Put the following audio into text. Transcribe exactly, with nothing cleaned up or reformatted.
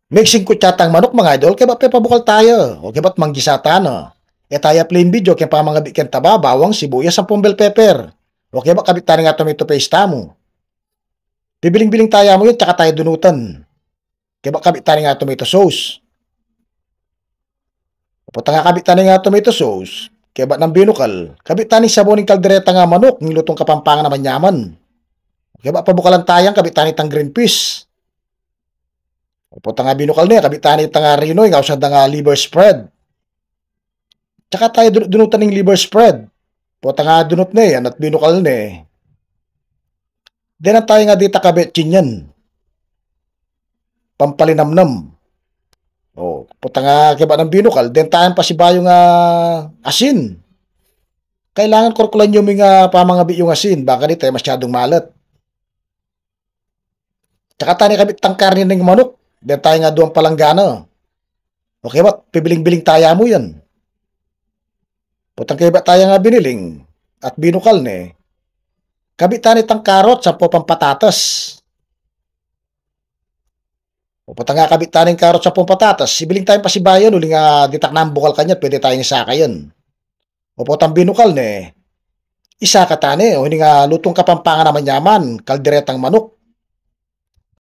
Migsingkut ya tang manuk, mga idol, kaybat pepabukal taya, o kaybat manggisa tana. E taya plain video, keng pamangabi keng taba, bawang, sibuyas, ampong bell pepper. O kaybat kabit tana ing tomato paste tamu. Pibiling-biling taya mu yan, tsaka taya dunutan. Kaybat kabit tana ing tomato sauce. Potang akabit tana ing tomato sauce, kaybat nang binukal, kabit tana ing sabon ning kalderetang manuk, ing lutung Kapampangan a manyaman. Kaybat pabukalan taya yan, kabit tana itang green peas. Potang binukal ne, kabit tana itang rinoy, ing ausan dang liver spread. Tsaka taya dun-, dunutan ing liver spread. Potang dunut ne yan at binukal ne, denan taya ing ditak a betsin yan. Pampalinamnam. O, potang kaybat nang binukal, den taya pasibayung asin. Kailangan kurkulan yu mu ing pamangabi yung asin, bang kanita e masyadung malat. Tsaka tana kabit tang karne ning manuk, den taya duang palanggana. O kaybat, pibiling-biling taya mu yan. Potang kaybat taya biniling at binukal ne, kabit tana itang karot, ampong patatas. O potang akabit tana ing karot, ampong patatas, ibiling taya pasibayan, uling ditak nang bukal kanyan, pwede tayang isaka yan. O potang binukal ne, isaka tana, o ining lutung Kapampangan a manyaman, kalderetang manuk,